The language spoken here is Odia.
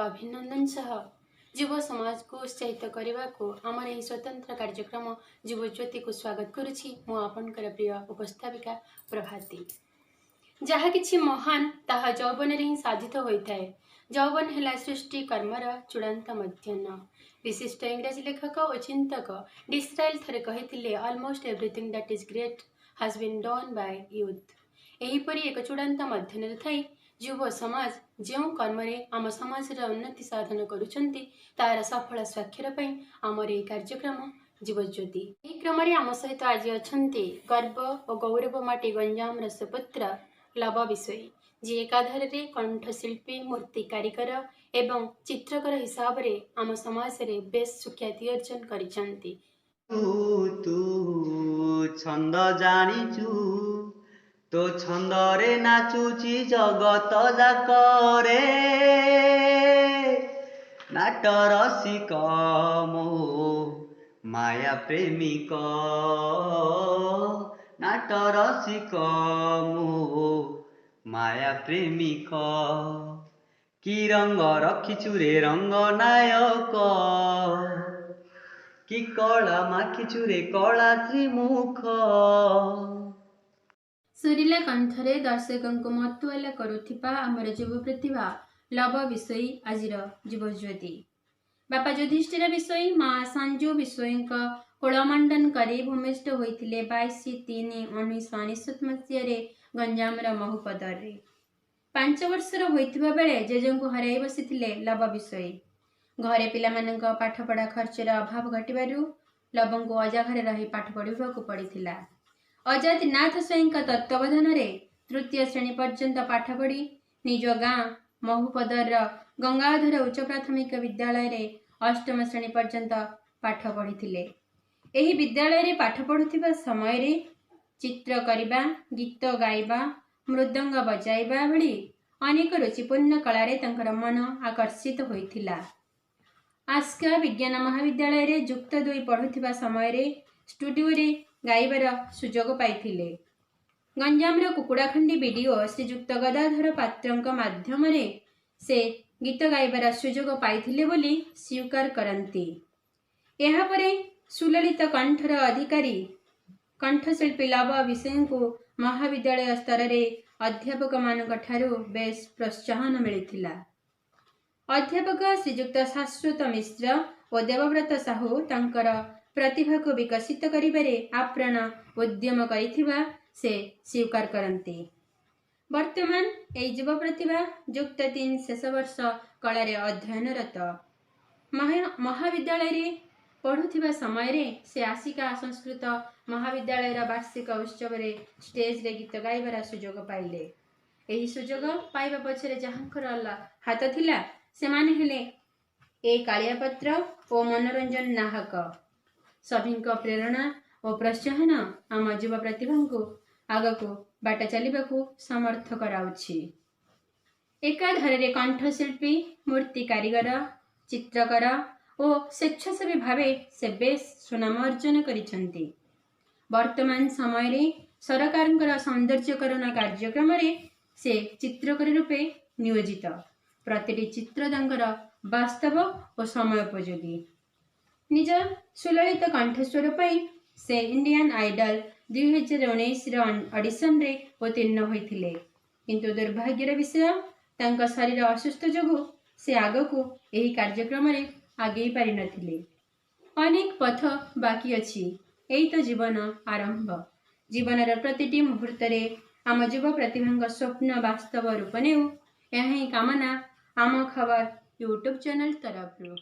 ଅଭିନନ୍ଦନ ସହ ଯୁବ ସମାଜକୁ ଉତ୍ସାହିତ କରିବାକୁ ଆମର ଏହି ସ୍ୱତନ୍ତ୍ର କାର୍ଯ୍ୟକ୍ରମ ଯୁବଜ୍ୟୋତିକୁ ସ୍ୱାଗତ କରୁଛି ମୁଁ, ଆପଣଙ୍କର ପ୍ରିୟ ଉପସ୍ଥାପିକା ପ୍ରଭାତୀ। ଯାହା କିଛି ମହାନ, ତାହା ଯୌବନରେ ହିଁ ସାଧିତ ହୋଇଥାଏ। ଯୌବନ ହେଲା ସୃଷ୍ଟି କର୍ମର ଚୂଡ଼ାନ୍ତ ମଧ୍ୟାହ୍ନ। ବିଶିଷ୍ଟ ଇଂରାଜୀ ଲେଖକ ଓ ଚିନ୍ତକ ଡିସରାଇଲ ଥରେ କହିଥିଲେ, "Almost everything that is great has been done by youth." ଏହିପରି ଏକ ଚୂଡ଼ାନ୍ତ ମଧ୍ୟାହ୍ନରେ ଥାଇ ଯୁବ ସମାଜ ଯେଉଁ କର୍ମରେ ଆମ ସମାଜର ଉନ୍ନତି ସାଧନ କରୁଛନ୍ତି, ତାର ସଫଳ ସ୍ୱାକ୍ଷର ପାଇଁ ଆମର ଏହି କାର୍ଯ୍ୟକ୍ରମ ଯୁବଜ୍ୟୋତି। ଏହି କ୍ରମରେ ଆମ ସହିତ ଆଜି ଅଛନ୍ତି ଗର୍ବ ଓ ଗୌରବ ମାଟି ଗଞ୍ଜାମର ସୁପୁତ୍ର ଲବ ବିଷୋୟୀ, ଯିଏ ଏକାଧାରରେ କଣ୍ଠଶିଳ୍ପୀ, ମୂର୍ତ୍ତି କାରିଗର ଏବଂ ଚିତ୍ରକର ହିସାବରେ ଆମ ସମାଜରେ ବେଶ୍ ସୁଖ୍ୟାତି ଅର୍ଜନ କରିଛନ୍ତି। ତୁ ଛନ୍ଦ ଜାଣିଛୁ, ତୋ ଛନ୍ଦରେ ନାଚୁଛି ଜଗତ ଯାକରେ। ନାଟ ରସିକ ମୋ ମାୟା ପ୍ରେମିକ, ନାଟ ରସିକ ମୋ ମାୟା ପ୍ରେମିକ। କି ରଙ୍ଗ ରଖିଛୁ ରେ ରଙ୍ଗ ନାୟକ, କି କଳା ମାଖିଛୁ ରେ କଳା ଶ୍ରୀମୁଖ। ସୁରିଲା କଣ୍ଠରେ ଦର୍ଶକଙ୍କୁ ମତୁଆଲା କରୁଥିବା ଆମର ଯୁବ ପ୍ରତିଭା ଲବ ବିଷୋୟୀ ଆଜିର ଯୁବଜ୍ୟୋତି। ବାପା ଯୁଧିଷ୍ଠିର ବିଷୋୟୀ, ମା ସଞ୍ଜୁ ବିଷୋୟୀଙ୍କ କୋଳମଣ୍ଡନ କରି ଭୂମିଷ୍ଠ ହୋଇଥିଲେ 22/3/1999 ମସିହାରେ ଗଞ୍ଜାମର ମହୁପଦରରେ। 5 ବର୍ଷର ହୋଇଥିବା ବେଳେ ଜେଜେଙ୍କୁ ହରାଇ ବସିଥିଲେ ଲବ ବିଷୋୟୀ। ଘରେ ପିଲାମାନଙ୍କ ପାଠପଢ଼ା ଖର୍ଚ୍ଚର ଅଭାବ ଘଟିବାରୁ ଲବଙ୍କୁ ଅଜା ଘରେ ରହି ପାଠ ପଢ଼ିବାକୁ ପଡ଼ିଥିଲା। ଅଜା ତ୍ରିନାଥ ସ୍ୱାଇଁଙ୍କ ତତ୍ତ୍ୱାବଧାନରେ ତୃତୀୟ ଶ୍ରେଣୀ ପର୍ଯ୍ୟନ୍ତ ପାଠ ପଢ଼ି ନିଜ ଗାଁ ମହୁପଦରର ଗଙ୍ଗାଧର ଉଚ୍ଚ ପ୍ରାଥମିକ ବିଦ୍ୟାଳୟରେ ଅଷ୍ଟମ ଶ୍ରେଣୀ ପର୍ଯ୍ୟନ୍ତ ପାଠ ପଢ଼ିଥିଲେ। ଏହି ବିଦ୍ୟାଳୟରେ ପାଠ ପଢ଼ୁଥିବା ସମୟରେ ଚିତ୍ର କରିବା, ଗୀତ ଗାଇବା, ମୃଦଙ୍ଗ ବଜାଇବା ଭଳି ଅନେକ ରୁଚିପୂର୍ଣ୍ଣ କଳାରେ ତାଙ୍କର ମନ ଆକର୍ଷିତ ହୋଇଥିଲା। ଆସ୍କା ବିଜ୍ଞାନ ମହାବିଦ୍ୟାଳୟରେ ଯୁକ୍ତ ଦୁଇ ପଢ଼ୁଥିବା ସମୟରେ ଷ୍ଟୁଡିଓରେ ଗାଇବାର ସୁଯୋଗ ପାଇଥିଲେ। ଗଞ୍ଜାମର କୁକୁଡ଼ାଖଣ୍ଡି ବିଡିଓ ଶ୍ରୀଯୁକ୍ତ ଗଦାଧର ପାତ୍ରଙ୍କ ମାଧ୍ୟମରେ ସେ ଗୀତ ଗାଇବାର ସୁଯୋଗ ପାଇଥିଲେ ବୋଲି ସ୍ୱୀକାର କରନ୍ତି। ଏହାପରେ ସୁଲଳିତ କଣ୍ଠର ଅଧିକାରୀ କଣ୍ଠଶିଳ୍ପୀ ଲବ ବିଷୋୟୀଙ୍କୁ ମହାବିଦ୍ୟାଳୟ ସ୍ତରରେ ଅଧ୍ୟାପକମାନଙ୍କ ଠାରୁ ବେଶ୍ ପ୍ରୋତ୍ସାହନ ମିଳିଥିଲା। ଅଧ୍ୟାପକ ଶ୍ରୀଯୁକ୍ତ ଶାଶ୍ୱତ ମିଶ୍ର ଓ ଦେବବ୍ରତ ସାହୁ ତାଙ୍କର ପ୍ରତିଭାକୁ ବିକଶିତ କରିବାରେ ଆପ୍ରାଣ ଉଦ୍ୟମ କରିଥିବା ସେ ସ୍ୱୀକାର କରନ୍ତି। ବର୍ତ୍ତମାନ ଏହି ଯୁବ ପ୍ରତିଭା ଯୁକ୍ତ ତିନି ଶେଷ ବର୍ଷ କଳାରେ ଅଧ୍ୟୟନରତ। ମହାବିଦ୍ୟାଳୟରେ ପଢ଼ୁଥିବା ସମୟରେ ସେ ଆସିକା ସଂସ୍କୃତ ମହାବିଦ୍ୟାଳୟର ବାର୍ଷିକ ଉତ୍ସବରେ ଷ୍ଟେଜରେ ଗୀତ ଗାଇବାର ସୁଯୋଗ ପାଇଲେ। ଏହି ସୁଯୋଗ ପାଇବା ପଛରେ ଯାହାଙ୍କର ହାତ ଥିଲା, ସେମାନେ ହେଲେ ଏ କାଳିଆପାତ୍ର ଓ ମନୋରଞ୍ଜନ ନାହକ। ସଭିଙ୍କ ପ୍ରେରଣା ଓ ପ୍ରୋତ୍ସାହନ ଆମ ଯୁବ ପ୍ରତିଭାଙ୍କୁ ଆଗକୁ ବାଟ ଚାଲିବାକୁ ସମର୍ଥ କରାଉଛି। ଏକାଧାରରେ କଣ୍ଠଶିଳ୍ପୀ, ମୂର୍ତ୍ତି କାରିଗର, ଚିତ୍ରକର ଓ ସ୍ୱେଚ୍ଛାସେବୀ ଭାବେ ସେ ବେଶ୍ ସୁନାମ ଅର୍ଜନ କରିଛନ୍ତି। ବର୍ତ୍ତମାନ ସମୟରେ ସରକାରଙ୍କର ସୌନ୍ଦର୍ଯ୍ୟକରଣ କାର୍ଯ୍ୟକ୍ରମରେ ସେ ଚିତ୍ରକର ରୂପେ ନିୟୋଜିତ। ପ୍ରତିଟି ଚିତ୍ର ତାଙ୍କର ବାସ୍ତବ ଓ ସମୟୋପଯୋଗୀ। ନିଜ ସୁଲଳିତ କଣ୍ଠସ୍ୱର ପାଇଁ ସେ ଇଣ୍ଡିଆନ୍ ଆଇଡଲ୍ 2019ର ଅଡିସନରେ ଉତ୍ତୀର୍ଣ୍ଣ ହୋଇଥିଲେ। କିନ୍ତୁ ଦୁର୍ଭାଗ୍ୟର ବିଷୟ, ତାଙ୍କ ଶରୀର ଅସୁସ୍ଥ ଯୋଗୁଁ ସେ ଆଗକୁ ଏହି କାର୍ଯ୍ୟକ୍ରମରେ ଆଗେଇ ପାରିନଥିଲେ। ଅନେକ ପଥ ବାକି ଅଛି। ଏଇ ତ ଜୀବନ ଆରମ୍ଭ। ଜୀବନର ପ୍ରତିଟି ମୁହୂର୍ତ୍ତରେ ଆମ ଯୁବ ପ୍ରତିଭାଙ୍କ ସ୍ୱପ୍ନ ବାସ୍ତବ ରୂପ ନେଉ, ଏହା ହିଁ କାମନା ଆମ ଖବର ୟୁଟ୍ୟୁବ୍ ଚ୍ୟାନେଲ ତରଫରୁ।